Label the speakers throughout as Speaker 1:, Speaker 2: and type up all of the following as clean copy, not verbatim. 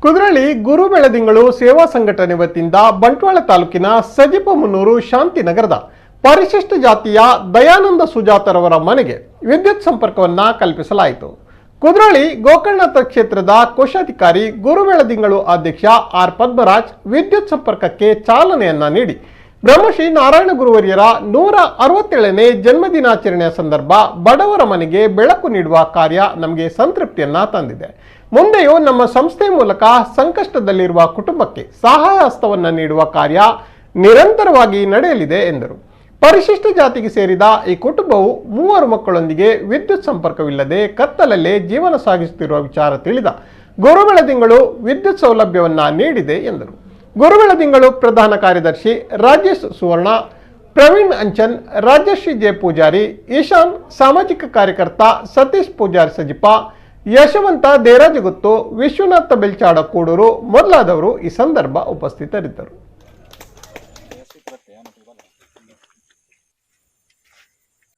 Speaker 1: ಕುದ್ರಳಿ ಗುರು ಬೆಳದಿಂಗಳು ಸೇವಾ ಸಂಘಟನೆ ವತಿಯಿಂದ ಬಂಟ್ವಾಳ ತಾಲೂಕಿನ ಸಜಿಪ ಮುನ್ನೂರು ಶಾಂತಿನಗರದ ಪರಿಶಿಷ್ಟ ಜಾತಿಯ ದಯಾನಂದ ಸುಜಾತರವರ ಮನೆಗೆ ವಿದ್ಯುತ್ ಸಂಪರ್ಕವನ್ನ ಕಲ್ಪಿಸಲಾಯಿತು. ಕುದ್ರೋಳಿ ಗೋಕರ್ಣನಾಥ ಕ್ಷೇತ್ರದ ಕೋಶಾಧಿಕಾರಿ, ಗುರು ಬೆಳದಿಂಗಳು ಅಧ್ಯಕ್ಷ ಆರ್ ಪದ್ಮರಾಜ್ ವಿದ್ಯುತ್ ಸಂಪರ್ಕಕ್ಕೆ ಚಾಲನೆಯನ್ನ ನೀಡಿ, ಬ್ರಹ್ಮಶ್ರೀ ನಾರಾಯಣ ಗುರುವರ್ಯರ 167ನೇ ಜನ್ಮದಿನಾಚರಣೆಯ ಸಂದರ್ಭ ಬಡವರ ಮನೆಗೆ ಬೆಳಕು ನೀಡುವ ಕಾರ್ಯ ನಮಗೆ ಸಂತೃಪ್ತಿಯನ್ನ ತಂದಿದೆ. ಮುಂದೆಯೂ ನಮ್ಮ ಸಂಸ್ಥೆ ಮೂಲಕ ಸಂಕಷ್ಟದಲ್ಲಿರುವ ಕುಟುಂಬಕ್ಕೆ ಸಹಾಯ ಹಸ್ತವನ್ನು ನೀಡುವ ಕಾರ್ಯ ನಿರಂತರವಾಗಿ ನಡೆಯಲಿದೆ ಎಂದರು. ಪರಿಶಿಷ್ಟ ಜಾತಿಗೆ ಸೇರಿದ ಈ ಕುಟುಂಬವು ಮೂವರು ಮಕ್ಕಳೊಂದಿಗೆ ವಿದ್ಯುತ್ ಸಂಪರ್ಕವಿಲ್ಲದೆ ಕತ್ತಲಲ್ಲೇ ಜೀವನ ಸಾಗಿಸುತ್ತಿರುವ ವಿಚಾರ ತಿಳಿದ ಗುರುಬೆಳದಿಂಗಳು ವಿದ್ಯುತ್ ಸೌಲಭ್ಯವನ್ನ ನೀಡಿದೆ ಎಂದರು. ಗುರುಬೆಳದಿಂಗಳು ಪ್ರಧಾನ ಕಾರ್ಯದರ್ಶಿ ರಾಜೇಶ್ ಸುವರ್ಣ, ಪ್ರವೀಣ್ ಅಂಚನ್, ರಾಜಶ್ರೀ ಜೆ ಪೂಜಾರಿ, ಈಶಾನ್, ಸಾಮಾಜಿಕ ಕಾರ್ಯಕರ್ತ ಸತೀಶ್ ಪೂಜಾರಿ ಸಜಿಪ, ಯಶವಂತ ದೇರಾಜಗುತ್ತು, ವಿಶ್ವನಾಥ ಬೆಲ್ಚಾಡ ಕೂಡೂರು ಮೊದಲಾದವರು ಈ ಸಂದರ್ಭ ಉಪಸ್ಥಿತರಿದ್ದರು.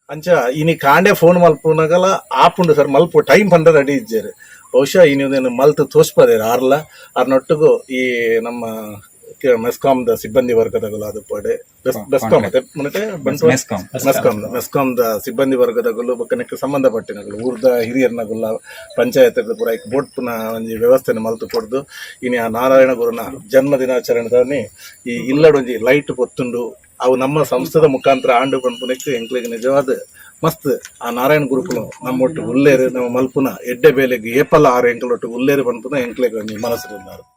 Speaker 2: ಅಂಚ ಇನಿ ಕಾಂಡೆ ಫೋನ್ ಮಲ್ಪುನಗಲ ಆಪುಂಡು ಸರ್, ಮಲ್ಪು ಟೈಮ್ ಪಂಡ ರೆಡಿ ಇಜ್ಜೆರ್. ಬಹುಶಃ ಇನಿ ಉಂದೆನ್ ಮಲ್ತ್ ತೋಸ್ಪದೇರ್ ಆರ್ಲ. ಆರ್ನೊಟ್ಟುಗು ಈ ನಮ್ಮ ಮೆಸ್ಕಾಂ ದ ಸಿಬ್ಬಂದಿ ವರ್ಗದಗುಲು ಅದು ಪಡೆ ಬೆಸ್ಕಾಂ ಮತ್ತೆ
Speaker 3: ಮೆಸ್ಕಾಂ.
Speaker 2: ಮೆಸ್ಕಾಂ ಮೆಸ್ಕಾಂ ದ ಸಿಬ್ಬಂದಿ ವರ್ಗದಗುಲು ಬೊಕ್ಕ ನೆಕ್ಕ್ ಸಂಬಂಧಪಟ್ಟಿನಗುಲು, ಊರ್ದ ಹಿರಿಯರ್ನಗುಲ್ಲ, ಪಂಚಾಯತ್ ಪೂರ ಐಕ್ ಬೋಟ್ಪುನ ಒಂಜಿ ವ್ಯವಸ್ಥೆನ ಮಲ್ತ್ ಕೊಡ್ದು, ಇನಿ ಆ ನಾರಾಯಣ ಗುರುನ ಜನ್ಮ ದಿನಾಚರಣೆದಾನಿ ಈ ಇಲ್ಲಡೊಂಜಿ ಲೈಟ್ ಪೊತ್ತುಂಡು. ಅವು ನಮ್ಮ ಸಂಸ್ಥೆದ ಮುಖಾಂತರ ಆಂಡು ಪನ್ಪುನೆಕ್ ಎಂಕ್ಲೆಗ್ ನಿಜವಾದ ಮಸ್ತ್. ಆ ನಾರಾಯಣ ಗುರುಕುಲು ನಮ್ಮೊಟ್ಟು ಉಲ್ಲೇರು, ನಮ್ಮ ಮಲ್ಪುನ ಎಡ್ಡೆ ಬೇಲೆಗ್ ಏಪಲ ಆರು ಎಂಕಲೊಟ್ಟು ಉಲ್ಲೇರು ಪನ್ಪುನ ಎಂಕ್ಲೆಗ್ ಒಂಜಿ ಮನಸ್ಸು.